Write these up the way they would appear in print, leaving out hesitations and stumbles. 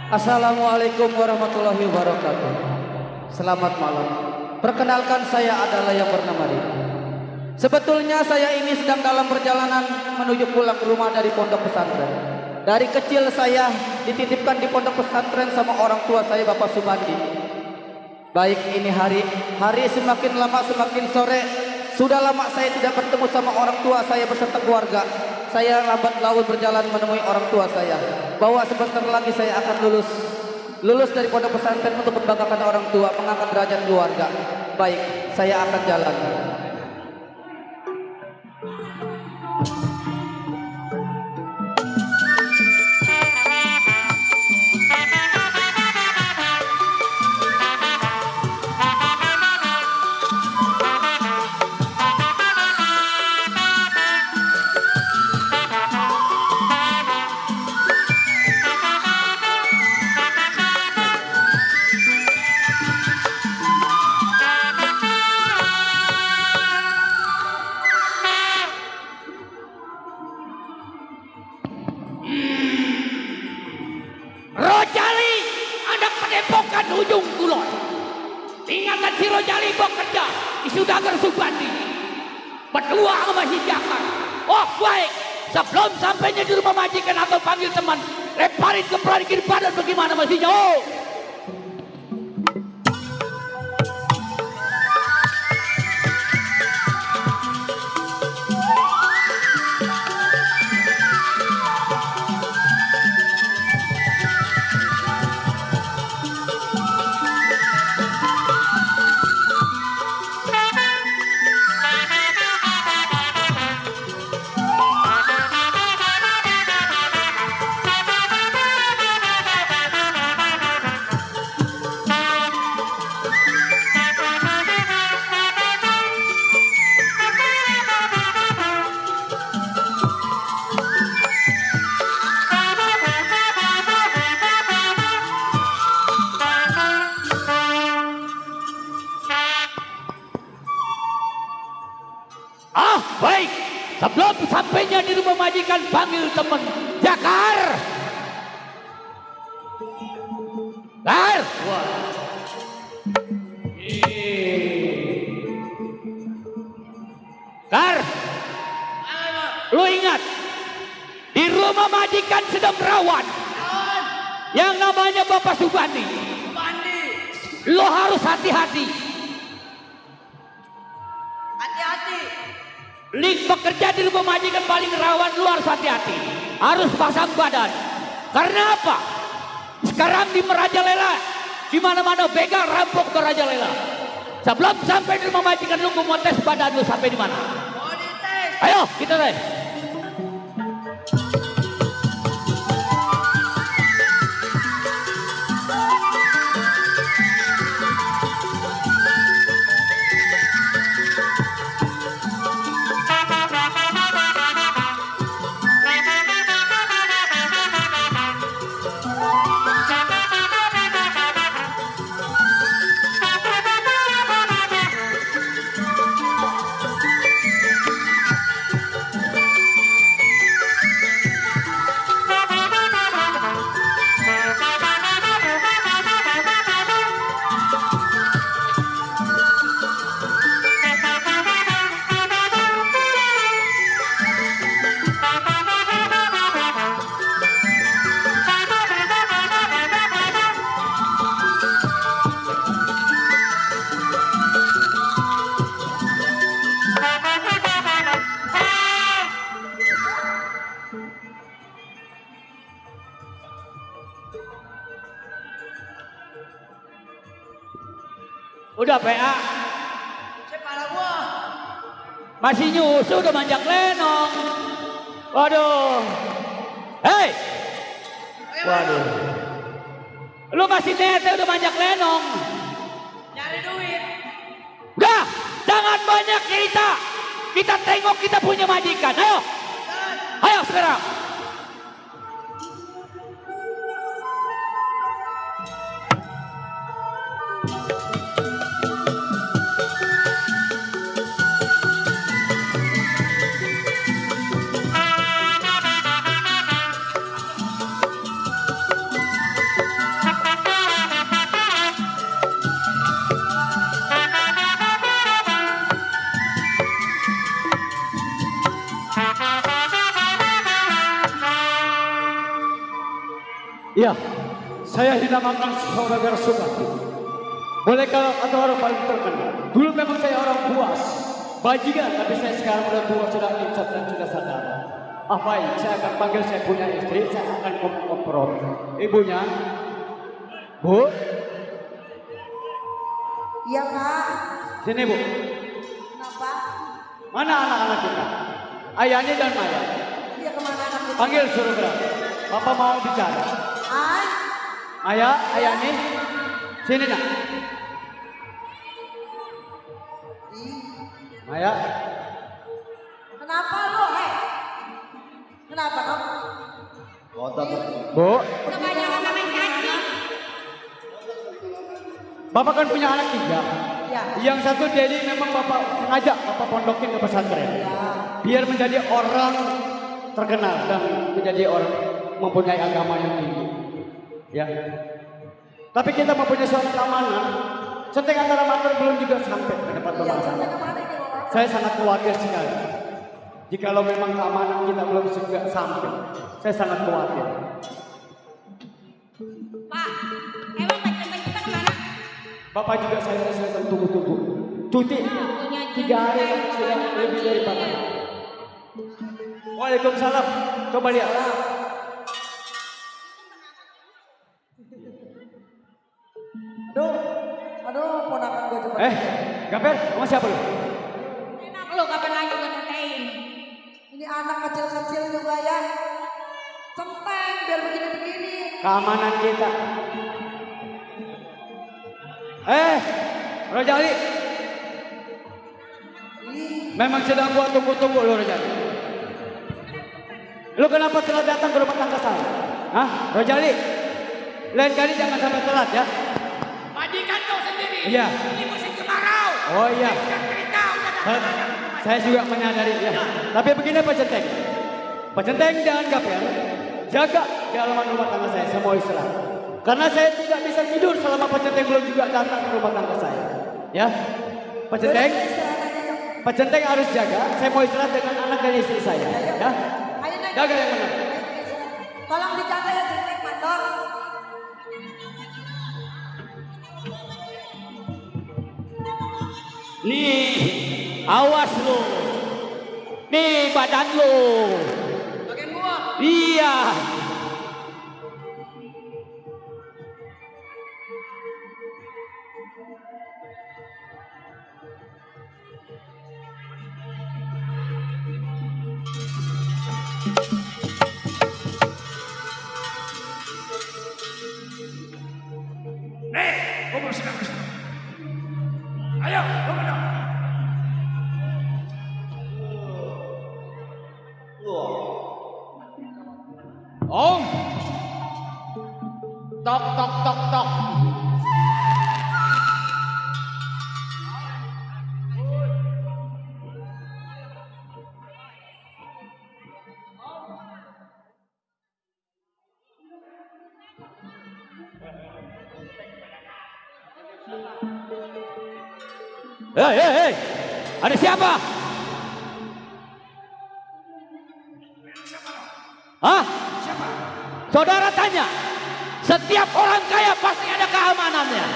Assalamualaikum warahmatullahi wabarakatuh. Selamat malam. Perkenalkan, saya adalah yang bernama Dendam. Sebetulnya saya ini sedang dalam perjalanan menuju pulang ke rumah dari pondok pesantren. Dari kecil saya dititipkan di pondok pesantren sama orang tua saya, Bapak Subandi. Baik ini hari semakin lama semakin sore. Sudah lama saya tidak bertemu sama orang tua saya beserta keluarga. Saya lambat laun berjalan menemui orang tua saya, bahwa sebentar lagi saya akan lulus dari pondok pesantren untuk membanggakan orang tua, mengangkat derajat keluarga. Baik, saya akan jalan. Ujung kulon ingatan si Rojali bekerja di Sudagar Subandi berdua sama si Jakar. Oh baik, sebelum sampainya di rumah majikan atau panggil teman, lemparin ke parkir badan bagaimana mestinya. Oh baik, sebelum sampainya di rumah majikan panggil teman. Jakar, Kar, Kar, lu ingat di rumah majikan sedang rawan yang namanya Bapak Subandi. Lo harus hati-hati. Link bekerja di rumah majikan paling rawan, lu harus hati-hati. Harus pasang badan. Karena apa? Sekarang di Merajalela, di mana-mana begal rampok Merajalela. Sebelum sampai di rumah majikan, lu mau tes badan lu sampai di mana? Mau dites. Ayo kita tes. Udah PA. Kepala gua. Masih nyusu udah manjak Lenong. Waduh. Hei. Waduh. Lu masih nete udah manjak Lenong. Nyari duit. Udah, jangan banyak cerita. Kita tengok kita punya majikan. Ayo. Ayo sekarang. Iya, saya dinamakan Saudagar Sukati. Boleh kalau atau orang paling terkenal. Dulu memang saya orang buas, bajingan, tapi saya sekarang udah tua, sudah insaf dan sudah sadar. Baik, saya akan panggil saya punya istri, saya akan ngobrol. Ibunya, Bu. Iya Pak. Sini Bu. Kenapa? Mana anak-anak kita? Ayahnya dan Maya. Dia kemana anak itu? Panggil suruh gerak. Bapak mau bicara. Ayah, ayahnya. Sini nak. Maya. Kenapa lo? Kenapa kamu? Bu. Kebanyakan main kaki. Bapak kan punya anak 3. Ya. Yang satu jadi memang Bapak sengaja Bapak pondokin ke pesantren. Ya. Biar menjadi orang terkenal dan menjadi orang mempunyai agama yang tinggi. Ya. Tapi kita mempunyai suatu keamanan. Centeng antara mater belum juga sampai ke tempat pembahasan. Saya sangat khawatir sekali. Jikalau memang keamanan kita belum juga sampai, saya sangat khawatir. Pak, emang pacar kita kemana? Bapak juga saya tunggu-tunggu. Cuti 3 hari sudah lebih dari Bapak. Waalaikumsalam. Coba lihat. Aduh, ponakan gue cepet. Gaper, sama siapa lu? Enak lo, kapan lagi gue tetein? Ini anak kecil-kecil juga ya. Centeng, biar begini-begini. Keamanan kita. Rojali. Memang sedang gua tunggu-tunggu lu Rojali. Lu kenapa telat datang ke rumah tangga saya? Hah, Rojali? Lain kali jangan sampai telat ya. Majikan kau sendiri. Iya. Ini musim kemarau. Oh iya. Cerita udah. Saya juga menyadari ya. Tapi begini Pak Centeng. Pak Centeng dan Gaper, jaga di halaman rumah tangga saya mau istirahat. Karena saya tidak bisa tidur selama Pak Centeng belum juga datang ke rumah tangga saya. Ya. Pak Centeng. Pak Centeng harus jaga. Saya mau istirahat dengan anak dan istri saya. Ya. Jaga yang benar. Tolong dijaga ya Centeng, mandor. Nih, awas lu. Nih badan lu. Bagian gua. Iya. Ngomong sedang. Ayo, ngomong dong. Om. Tok tok tok tok. Hei, ada siapa? Hah? Siapa? Saudara tanya. Setiap orang kaya pasti ada keamanannya.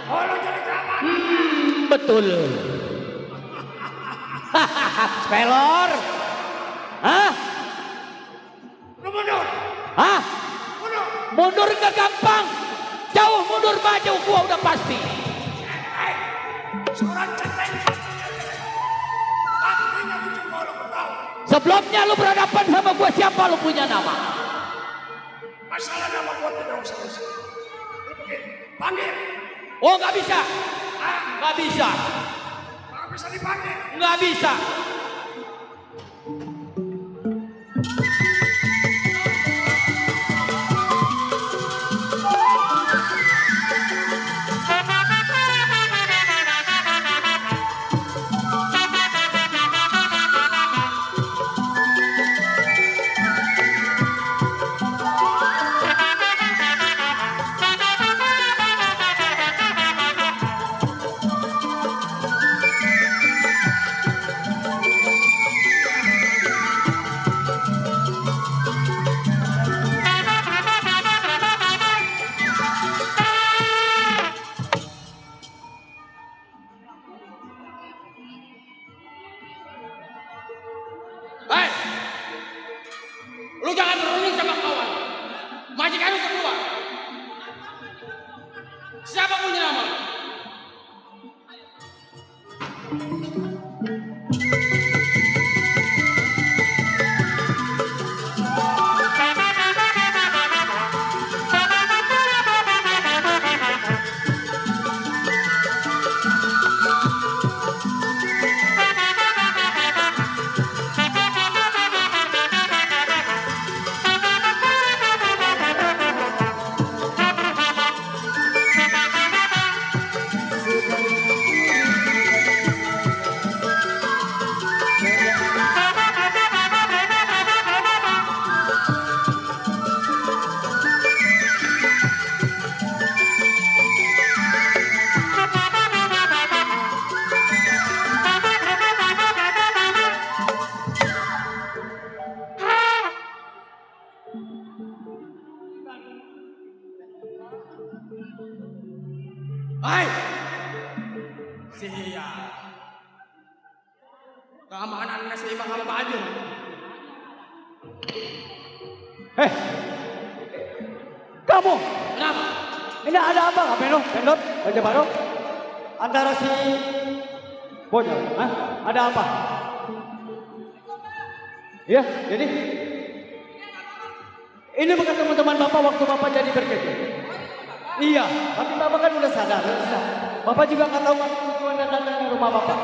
Oh, lo jadi keamanan. Betul. Pelor. Hah? Lo mundur. Hah? Mundur. Mundur gak gampang. Jauh mundur maju gua udah pasti. Seorang centeng. Pastinya lu cuma lo tahu. Sebelumnya lu berhadapan sama gua, siapa lu punya nama? Masalah nama gua tidak usah. Lu begini, panggil. Oh nggak bisa. Nggak bisa. Nggak bisa dipanggil. Nggak bisa. Majikan harus keluar. Siapa punya nama? Hai, siap. Keamanan nasi bakal baju. Kamu, Kenapa? ini ada apa? Apa itu? Pendot, Raja Baru? Antara si Bonyol, hah? Ada apa? Iya, jadi ini bukan teman-teman Bapak waktu Bapak jadi berkerja. Iya, tapi Bapak kan udah sadar. Bapak juga nggak tahu apa tujuan dan datang ke rumah Bapak.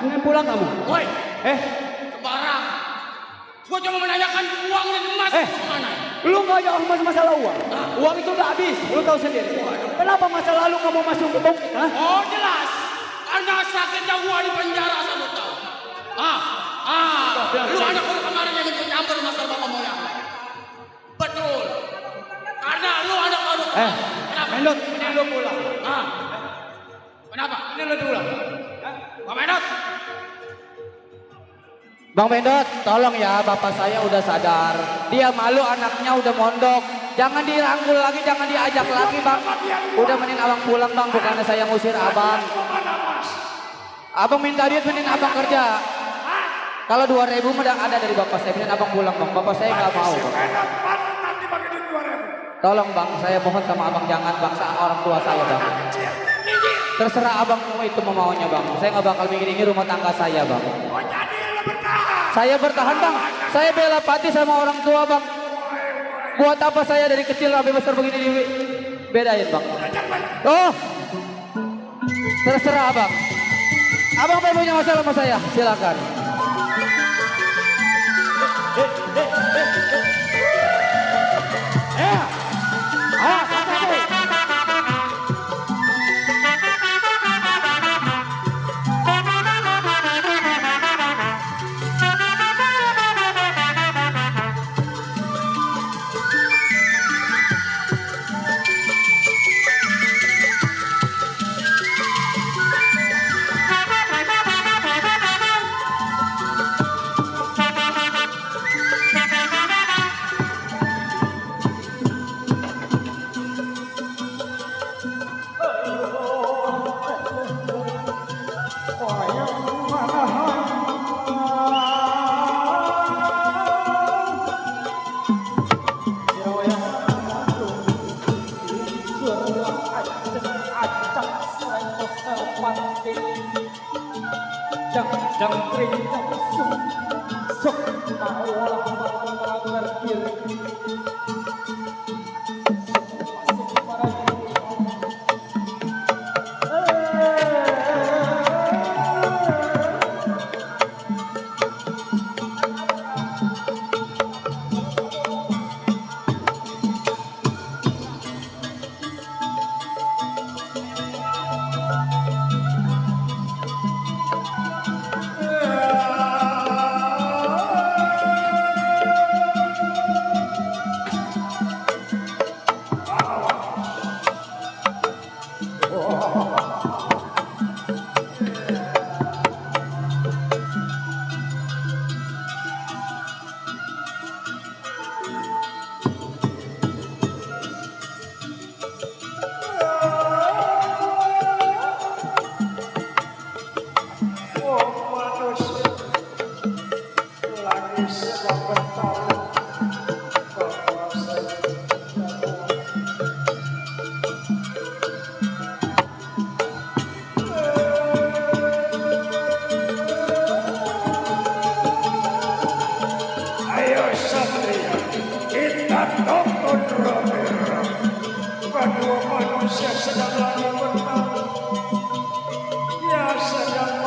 Ingin pulang kamu? Woi, Sembarang. gua cuma menanyakan uang dan emas itu kemana? Lu nggak jauh masalah uang. Uang itu udah habis, lu tahu sendiri. Kenapa masa lalu kamu masuk ke bom? Oh jelas, karena sakitnya gua di penjara 1 tahun. Lu anak gua kemarin yang ikut campur masalah bapak moyang. Betul. Karena lu anak baru. Kenapa? Mendot, ini lu pulang. Kenapa? Ini lu pulang. Pak Mendot. Bang Mendot, tolong ya, bapak saya udah sadar. Dia malu anaknya udah mondok. Jangan dirangkul lagi, jangan diajak lagi bang. Udah mending abang pulang bang, bukannya saya ngusir abang. Abang minta duit mending abang kerja. Kalau 2.000 udah ada dari bapak saya, mending abang pulang bang. Bapak saya nggak mau bang. Nanti pakai duit 2.000. Tolong bang, saya mohon sama abang jangan bangsa orang tua saya bang. Terserah abang itu maunya bang. Saya nggak bakal mikir-mikir rumah tangga saya bang. Oh jadi lu bertahan. Saya bertahan bang. Saya bela pati sama orang tua bang. Buat apa saya dari kecil sampai besar begini bedain bang. Oh, terserah abang. Abang punya masalah sama saya, silakan. Jatuh kontra merah. Kedua manusia sedang lagi bertarung. Ya sedang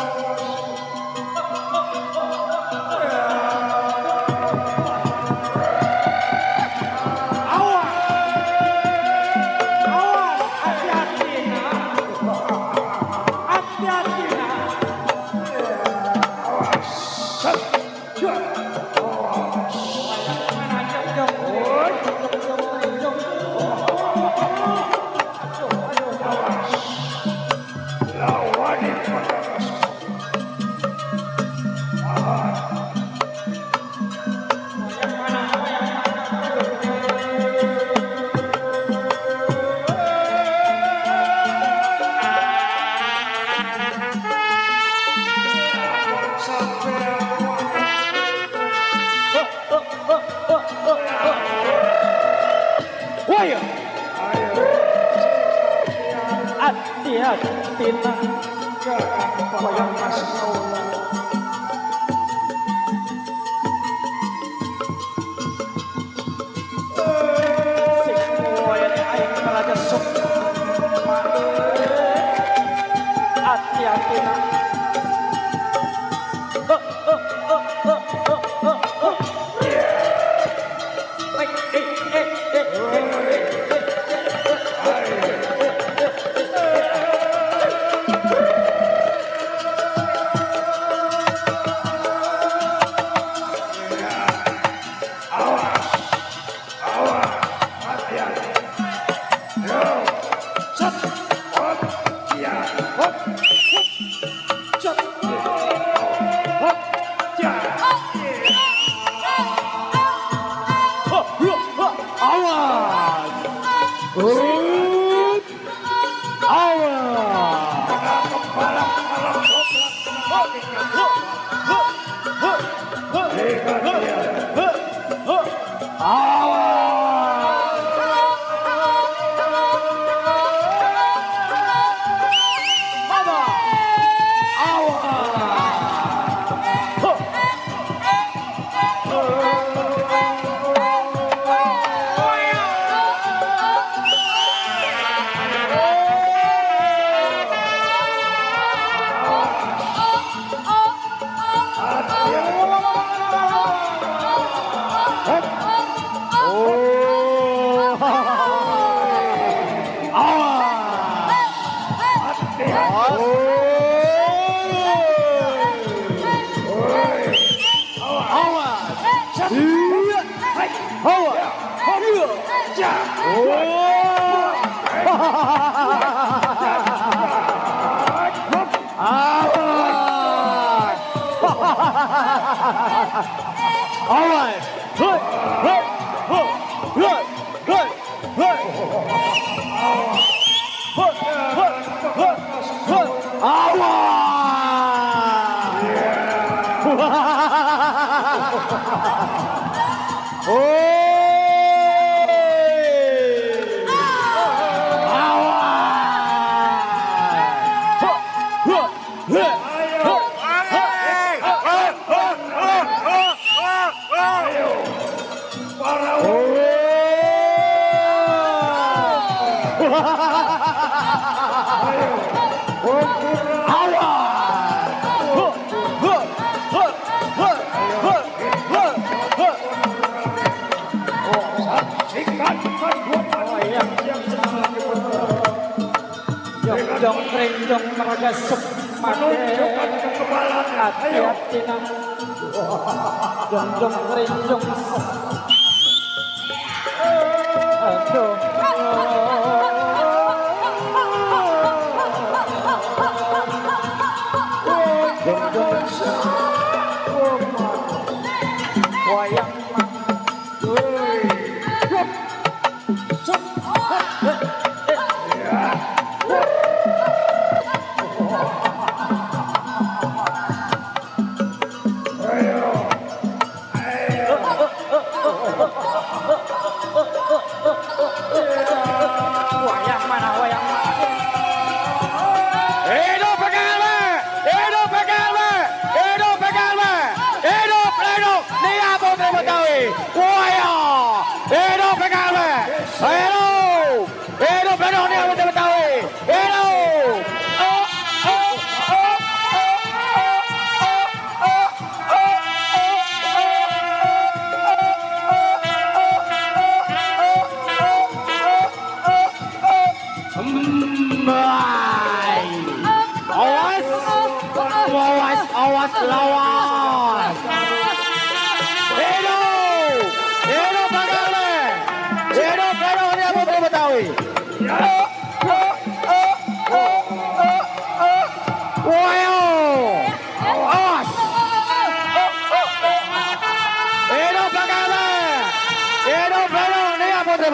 Hidup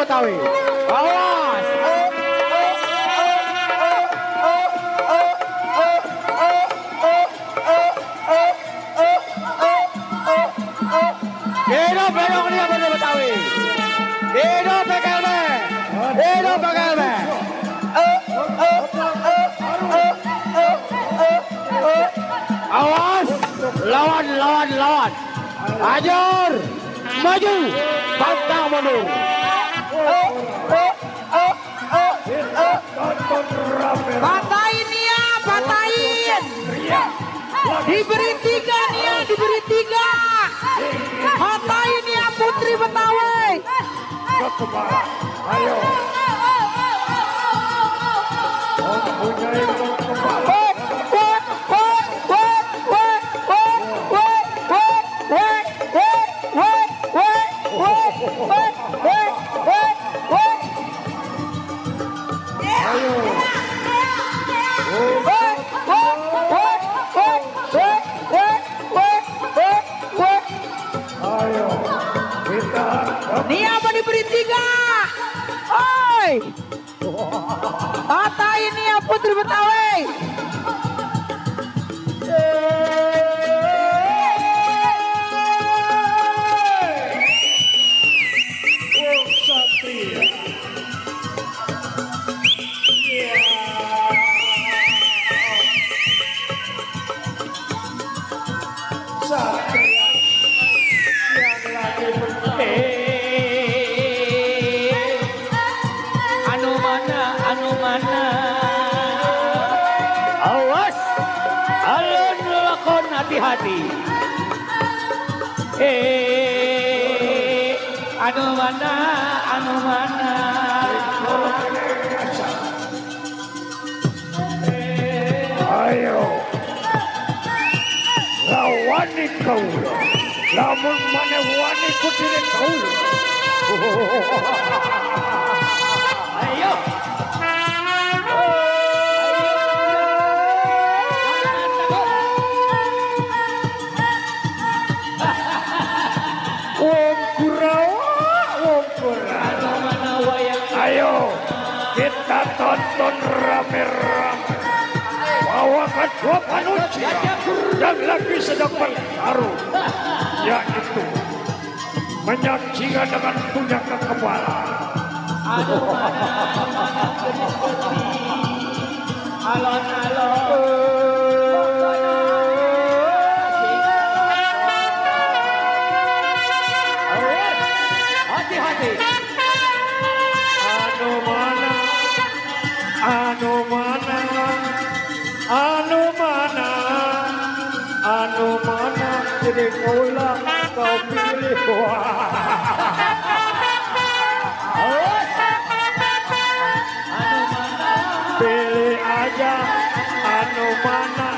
Betawi. Awas. Hidup Lenong dia Putri Betawi. Hidup PKLB. Hidup PKLB. Awas. Lawan. Hajar. Maju. Pantang mundur. Patahin Nia, patahin. Diberi 3 Nia, diberi 3. Patahin Nia Putri Betawi. Ayo. Nia apa diberi 3? Oi. Patahin Nia Putri Betawi. Anu mana awas alun lakon hati-hati anu mana Ayo. Lawani kau. Lamun mana wani kutire kau. ayo Ayo kita tonton rame-rame bahwa kedua manusia yang lagi sedang bertarung, yaitu menyaksikan dengan punya kekebalan. hati-hati Anu mana jadi kaulah kau pilih. Pilih aja anu mana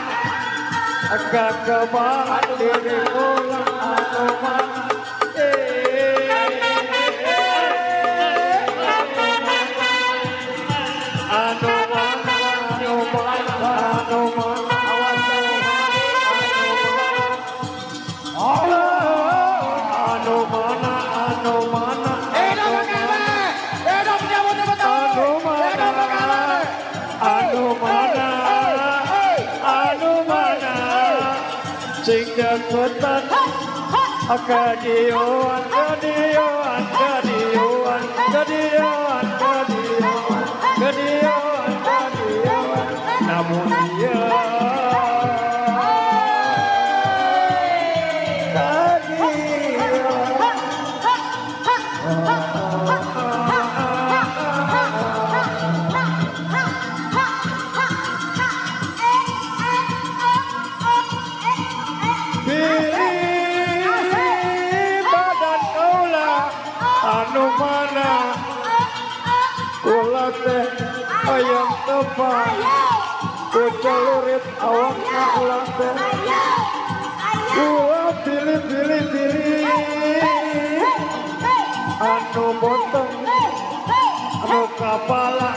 agak kebal diri kaulah anu mana. Ketan Kadiuan namun dia anu mana ulah teh ayam tepang kucelurit awak ulah teh ulah pilih anu botong anu kapala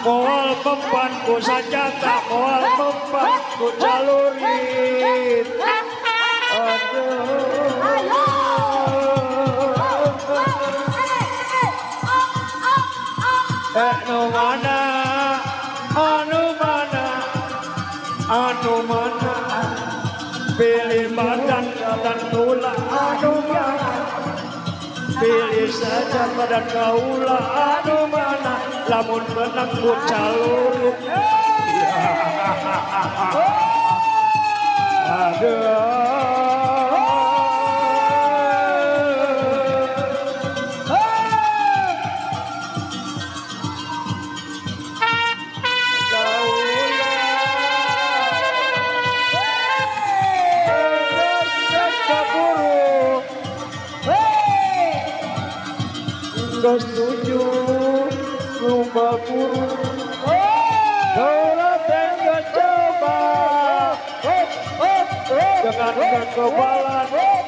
Moal mempan ku senjata, moal mempan ku calurit. Anu mana, pilih badan dan tulah anu mana, pilih saja badan kaulah anu mana, lamun menang ku calurit. Gak setuju rumah guru, kalau tinggal coba dengan kekebalan ya.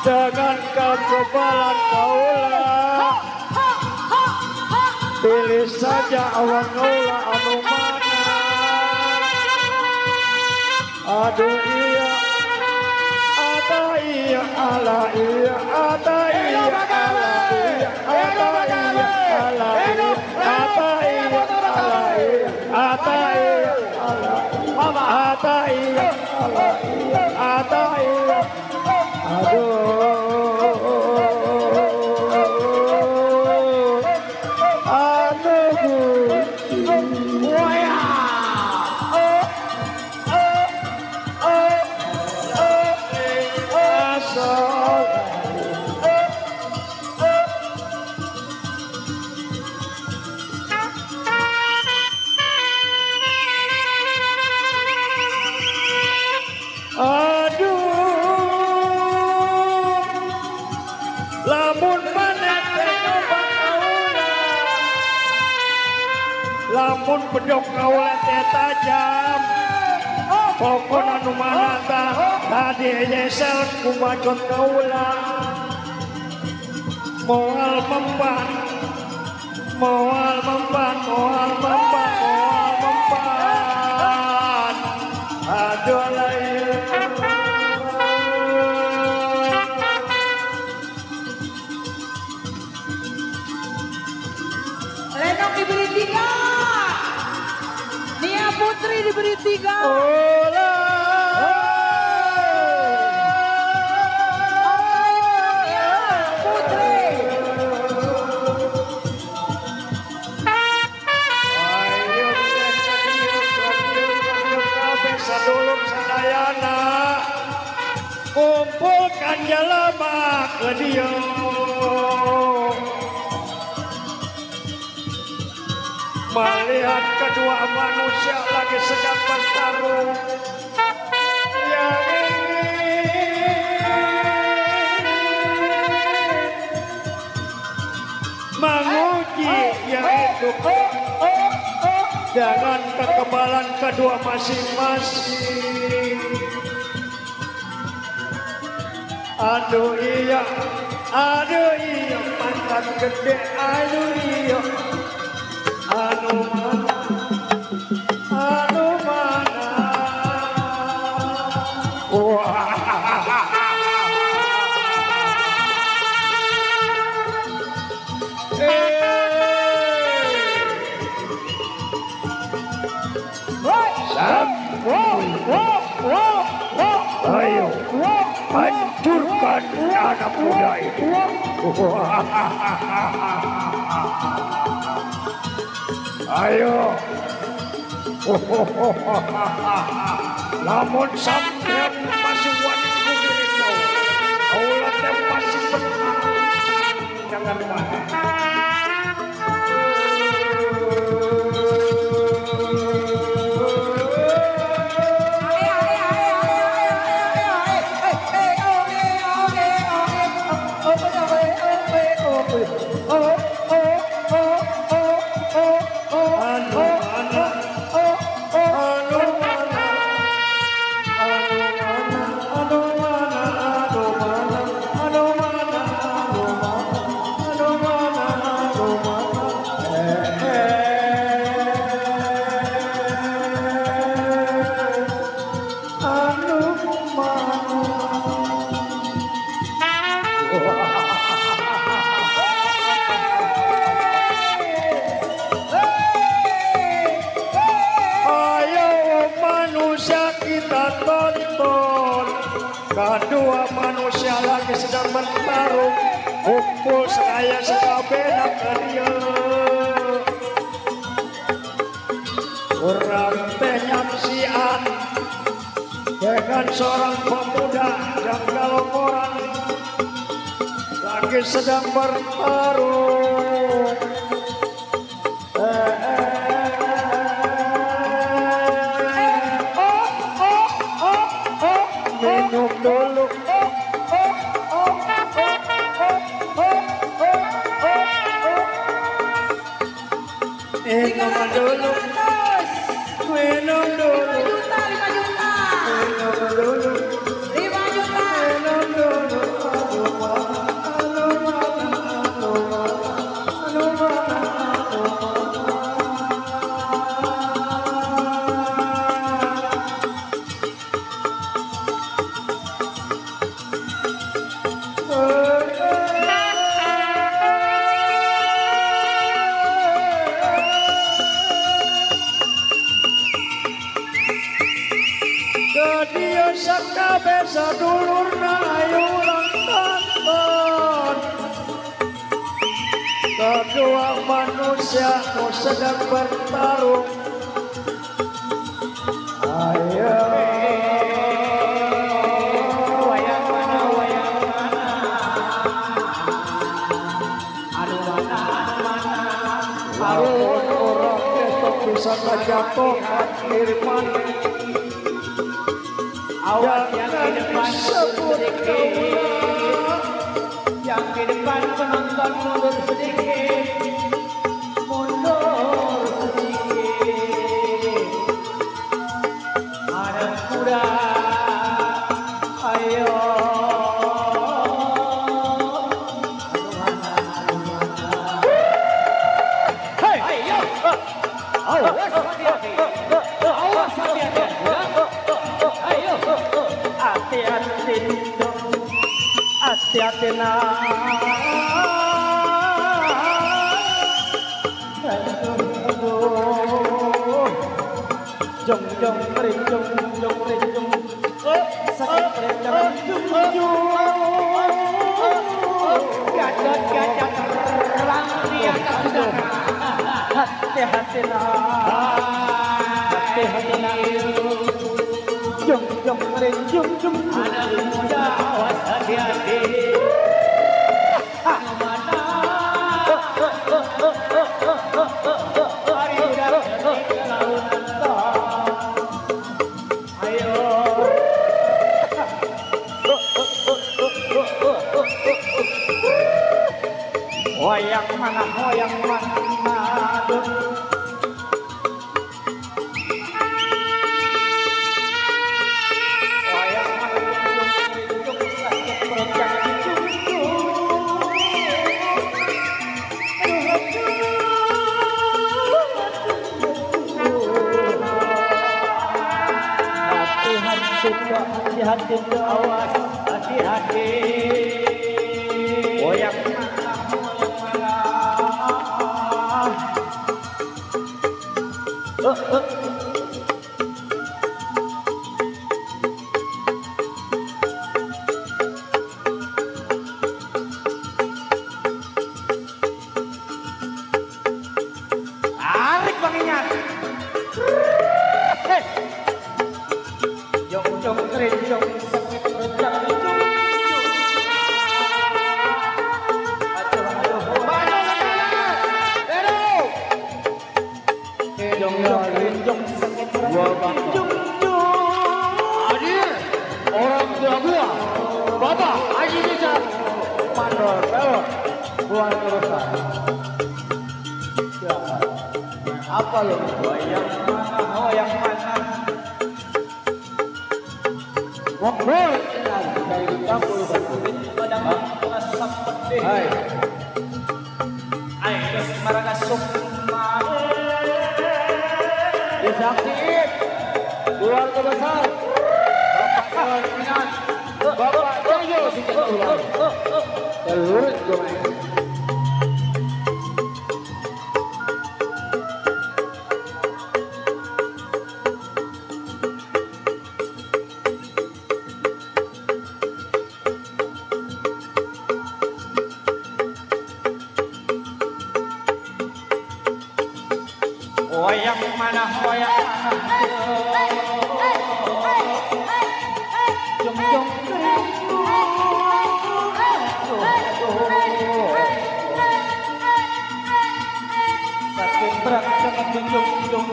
Dengan kekebalan kaulah, pilih saja awak kaulah anu mana. Aduh iya, ada iya, ala iya, ada iya, ala iya, ada iya, ala iya, ada iya, ala iya, ada iya, ala iya, ada iya, ala iya, ada iya. Lamun bedok kaulah teh tajam, pokon anu mana tadi nyesel kumacot kaulah. Moal mempan, moal mempan, moal mempan, moal mempan. Aduh lain. Lenong diberi 3. Putri diberi 3. Putri. Ayo sadulur sadayana kumpulkan jelema ke dia. Melihat kedua manusia lagi sedang bertarung yang ingin menguji yaitu dengan kekebalan kedua masing-masing. Aduh iya, mantan gede, aduh iya. Anu mana, anu mana. Wah. Ayo, hancurkan anak muda itu. Ayo, namun sampai masih wani Kedua manusia lagi sedang bertarung, kumpul saya sebenak dia. Orang penyaksian dengan seorang pemuda yang kalau orang lagi sedang bertarung. Minum dulu. Minum dulu. Minum dulu. 5 juta. Minum dulu. 5 juta. Minum dulu. Dia sakabe sadulurna ayu ulang tahun. Kedua manusia sedang bertarung. Ayo. Wayang mana? Anu mana? Lamun orang besok bisa ngajatuhan Irman. Awas yang di depan sedikit, yang di depan penonton mundur sedikit, ada kuda, ayo. Hei, ayo, awas hati-hati, awas hati-hati. Hati-hati nah. Jong rinjong sakit perjang gadat terang di atas udara. Hati-hati nah. Jong rinjong anak muda awas hati-hati. Mana hari udah ke lautan. Ayo wayang mana hati-hati awas hati-hati. Wayang tarik banginya. Jong rinjong sakit perjang rinjong. Jong rinjong sakit perjang rinjong. Hadir orang tua gua, Bapak Haji Desa. Mandor. keluarga besar. Silakan. Apa yang Yang mana, oh yang mana? ngobrol dari campur satu. Padang asap pedih. Hai, Ay, kes marana sukma. disakit keluarga besar. Bapak Dewan Pimpinan, Bapak Joyo tidak ulang. Terurut domain. Oh yang mana, oh yang mana? Jong jong sakit berat jangan jong jong.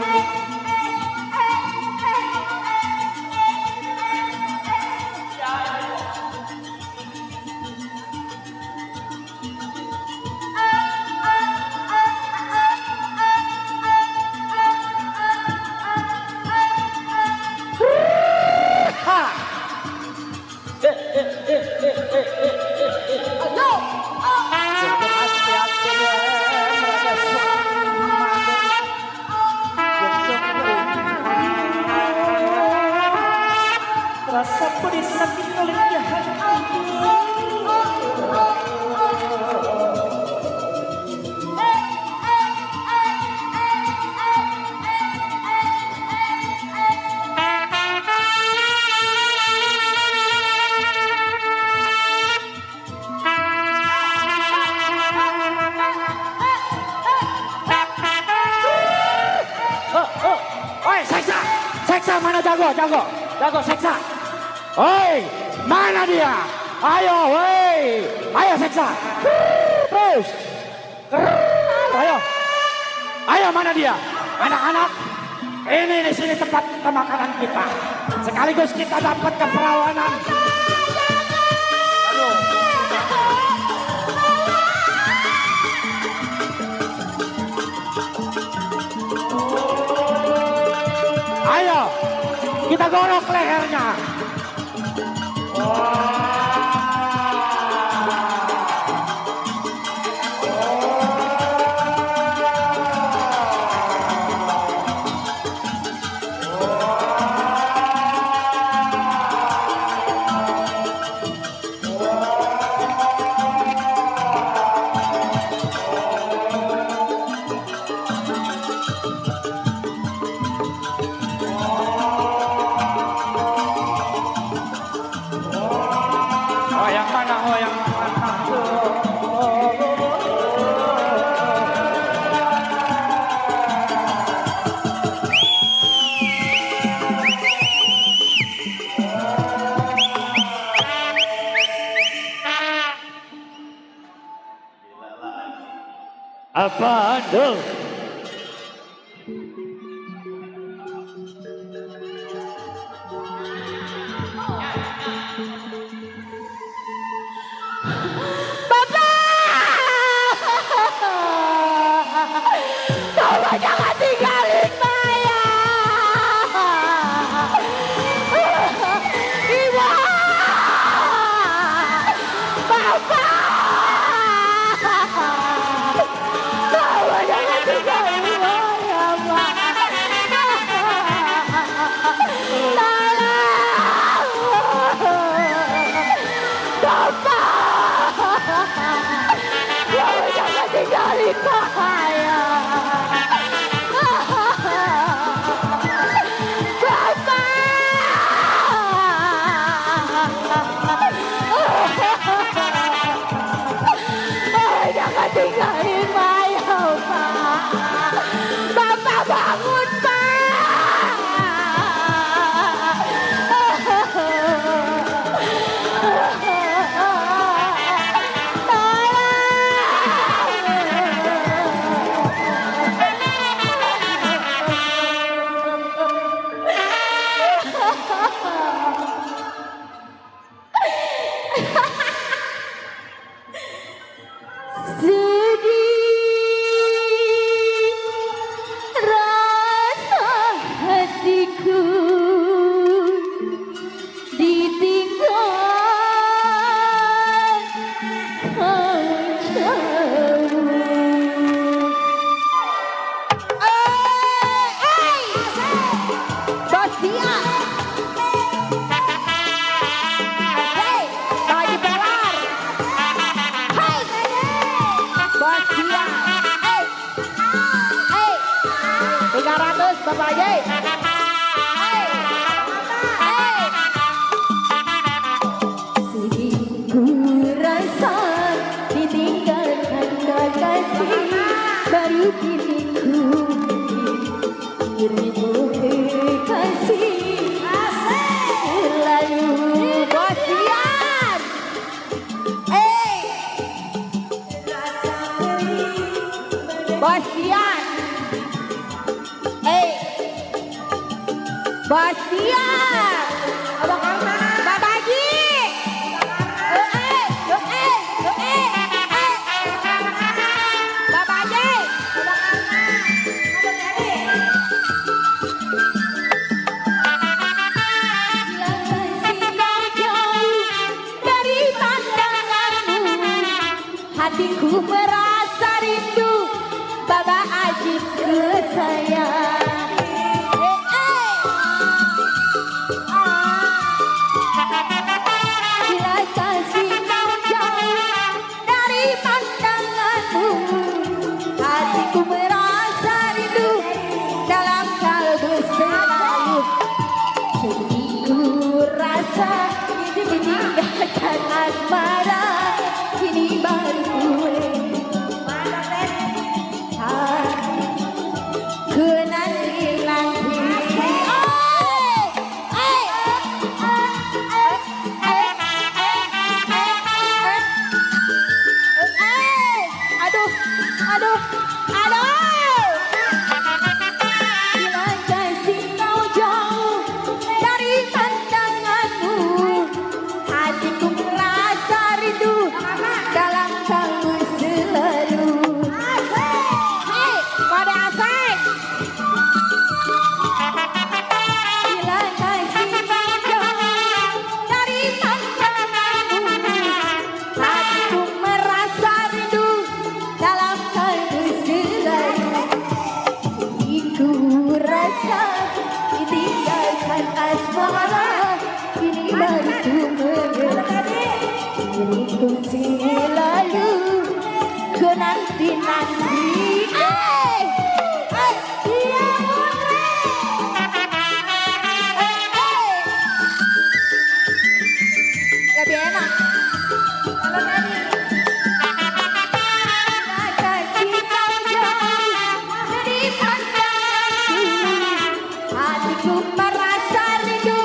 Rasa pedih sakit oleh jahat. Oi, seksa! Seksa mana jago seksa! Oi, mana dia? Ayo, woi! Ayo seksa! Terus! Ayo mana dia? Anak-anak, ini di sini tempat pemakanan kita. Sekaligus kita dapat keperawanan. Aduh. Ayo, kita gorok lehernya. Apa dong? Bapak jangan tinggalin Maya. Ibu, Bapak, Bapak jangan tinggalin Maya, Pak. Tolong, Bapak, Bapak jangan tinggalin Maya. Tinggalin Maya, Pak. Bapak bangun, Pak. Tolong. hatiku merasa rindu Baba Ajib kesayang. Bila kasih kau jauh dari pandanganmu, hatiku merasa rindu dalam kalbu selalu. Sedihku rasa ditinggalkan asmara, kini baru ku nanti-nanti. Aduh. Bila kasih kau jauh dari pandanganmu, hatiku merasa rindu dalam kalbu selalu. Hei, pada asing. Bila kasih kau jauh dari pandanganmu, hatiku merasa rindu dalam kalbu selalu. Ku rasa ditinggalkan asmara, kini baru ku mengerti. Diriku selalu ku nanti-nanti. Iya Putri. Lebih enak kalau tadi. Bila kasih kau jauh dari pandanganku, hatiku merasa rindu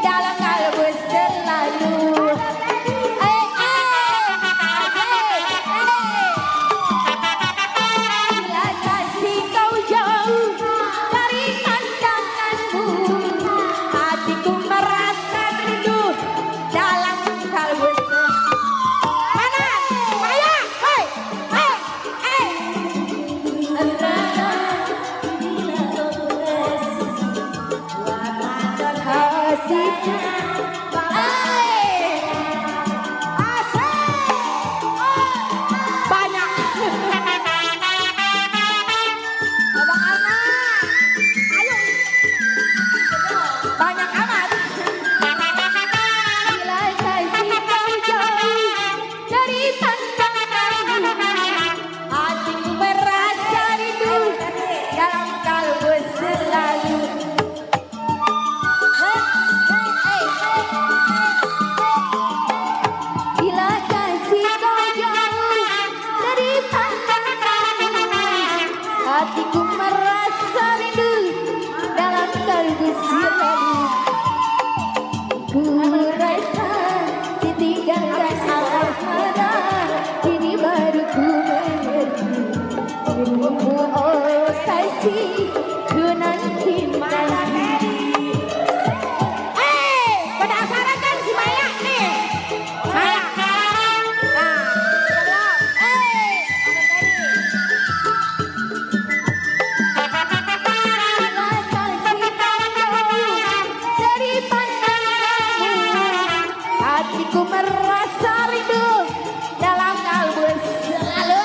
dalam kalbu selalu. Bila kasih kau jauh dari pandanganmu, hatiku merasa rindu dalam kalbu selalu. Mana? Maya! Hei! Banyak. Abang Ana. Ayo. Banyak amat. Bila kasih kau jauh dari pandanganmu, hatiku merasa rindu dalam kalbu selalu. Bila kasih kau jauh dari pandanganmu, hatiku merasa rindu dalam kalbu selalu. Ku rasa ditinggalkan asmara, kini baru ku mengerti. Dirimu oh kasih, ku nanti-nanti. Penasaran kan si Maya nih? Maya. Bila kasih kau jauh dari pandanganmu, hatiku merasa rindu dalam kalbu selalu.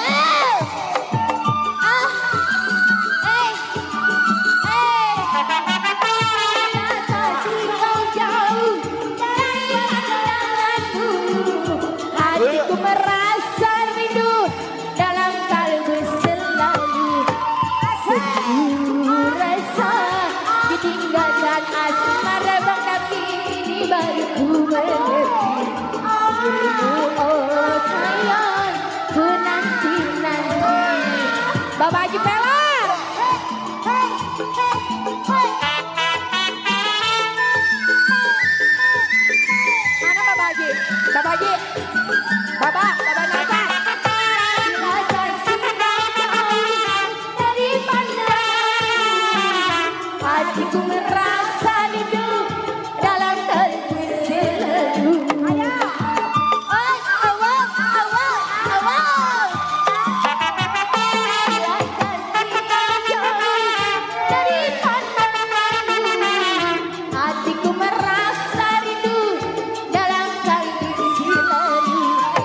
Bila kasih kau jauh dari pandanganmu, hatiku merasa rindu dalam kalbu selalu. Sedih rasa ditinggalkan asmara, tapi ini baru ku mengerti. Dirimu oh sayang, ku nanti-nanti. Bapak Haji Pelar. Mana Bapak Haji? Bapak Haji. Bapak nafas. Bila kasih kau jauh dari pandanganmu, hatiku merasa rindu dalam kalbu selalu. Bila kasih kau jauh dari pandanganmu, hatiku merasa rindu dalam kalbu selalu.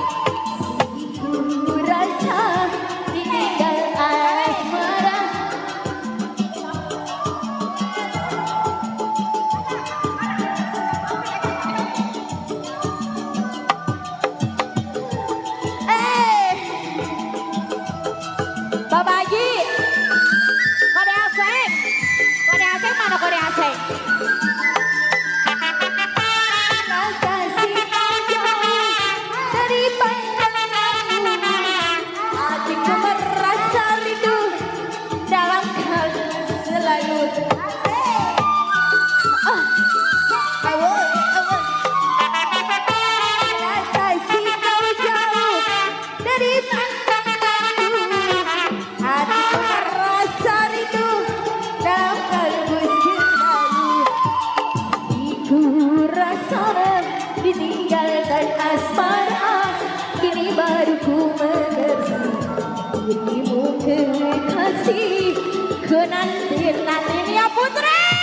masih kenanti nanti ya Putri.